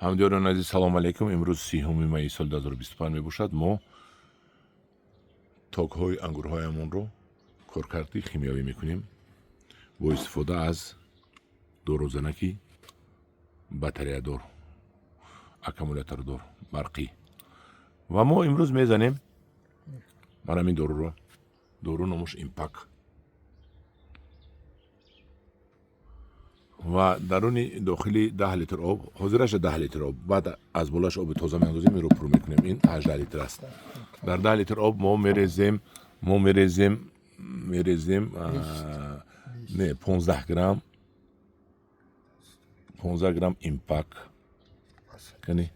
Ҳамдиёрони азиз, салому алайкум. Имрӯз 30 майи соли 2025 мебошад. Мо токҳои ангурҳоямонро коркарди химиявӣ мекунем бо истифода аз дорузанаки батареядор, аккумулятордор, барқӣ. Ва мо имрӯз мезанем ман ҳамин доруро. Дору номаш Импак. Ва даруни дохили 10 литр об, ҳозираша 10 литр об, баъд аз болоаш оби тоза меандозем, инро пур мекунем. Ин 18 литр аст. Дар 10 литр об мо мерезем, мо мерезем не, 15 грамм, 15 грамм Импак. Кани,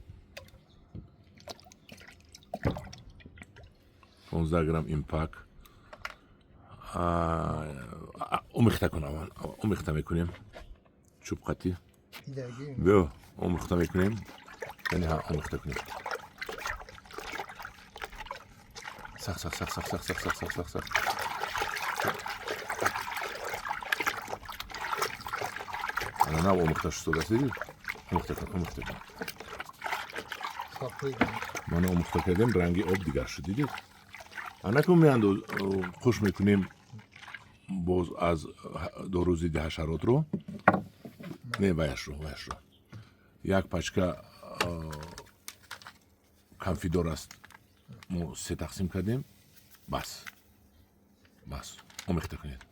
15 грамм Импак омехта кун. Аввал омехта мекунем, чӯбқатӣ биё, омехта мекунем. Яъне ҳа, омехта кунем. Сах, сах, сах, сах, сах, сах, сах, сах, сах, сах. Ана, нав омехта шудааст, дидӣ? Омехта кун, омехта кун. Мана, омехта кардем, ранги об дигар шуд, дидед? Анакун меандоз, хуш мекунем боз аз дору зидди ҳашаротро, не, ваяшро. Як пачка Конфидор аст, мо се тақсим кардем. Бас, бас, омехта кунед,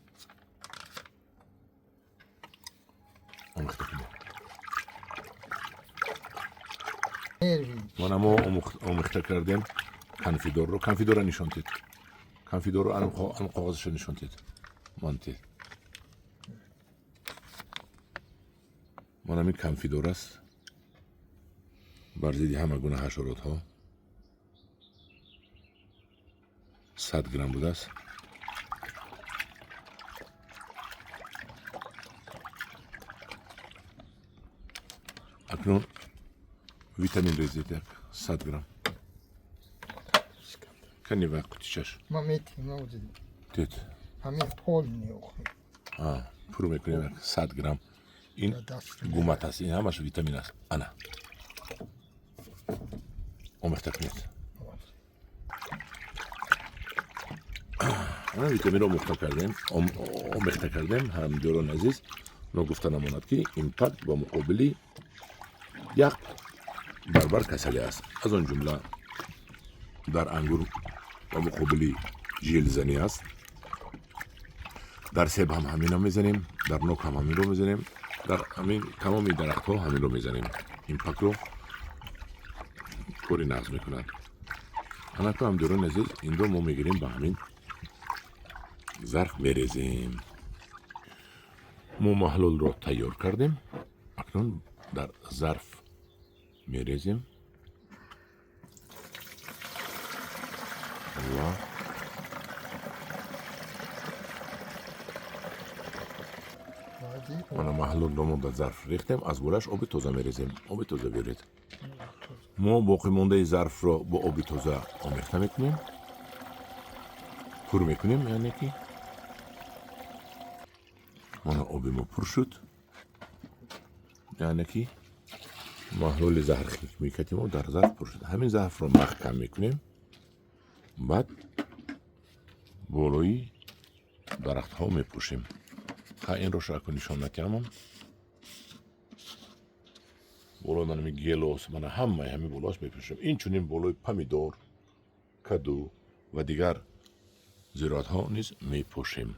омехта кунед. Мана, мо омехта кардем Конфидорро. Конфидорро нишон тед, Конфидорро, ан коғазашро нишон тед, ман тед. Ман ҳамин Конфидор аст бар зидди ҳама гуна ҳашаротҳо, 100 грамм будааст. Акнун витамин резед, як 100 грамм. Кани ва қутичаш? Тед. Пур мекунем, як 100 грамм. Ин гумат аст, ин ҳамаш витамин аст. Ана, омехта кунед. Ана, витаминро омехта кардем, омехта кардем. Ҳамдиёрони азиз, ногуфта намонад, ки Импак ба муқобили як барбар касалӣ аст, аз он ҷумла дар ангур ба муқобили жилзанӣ аст. Дар себ ҳам ҳаминро мезанем, дар нок ҳам ҳаминро мезанем, дар ҳамин тамоми дарахтҳо ҳаминро мезанем. Импакро кори нағз мекунад. Анаку, ҳамдиёрони азиз, инро мо мегирем, ба ҳамин зарф мерезем. Мо маҳлулро тайёр кардем, акнун дар зарф мерезем ва мана, маҳлулро мо дар зарф рехтем, аз болаш оби тоза мерезем. Оби тоза биёред. Мо боқимондаи зарфро бо оби тоза омехта мекунем, пур мекунем. Яъне ки мана, оби мо пур шуд, яъне ки маҳлули заҳрхимикати мо дар зарф пур шуд. Ҳамин зарфро маҳкам мекунем, баъд болои дарахтҳо мепӯшем. Ха, инро шаку нишон натиҳамон. Болои манами гелос, мана, ҳамаи ҳамин болоаш мепӯшем. Инчунин болои помидор, каду ва дигар зироатҳо низ мепӯшем.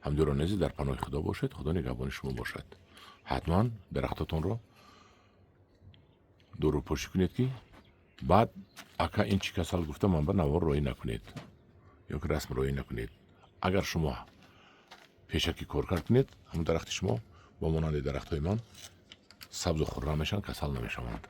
Ҳамдиёрони азиз, дар паноҳи Худо бошед, Худо нигаҳбони шумо бошад. Ҳатман дарахтотонро дорупошӣ кунед, ки баъд ака, ин чӣ касал гуфта, манба навор роӣ накунед ё ки расм роӣ накунед. Агар шумо пешакӣ коркард кунед, ҳамун дарахти шумо ба монанди дарахтҳои ман сабзу хуррам мешаванд, касал намешаванд.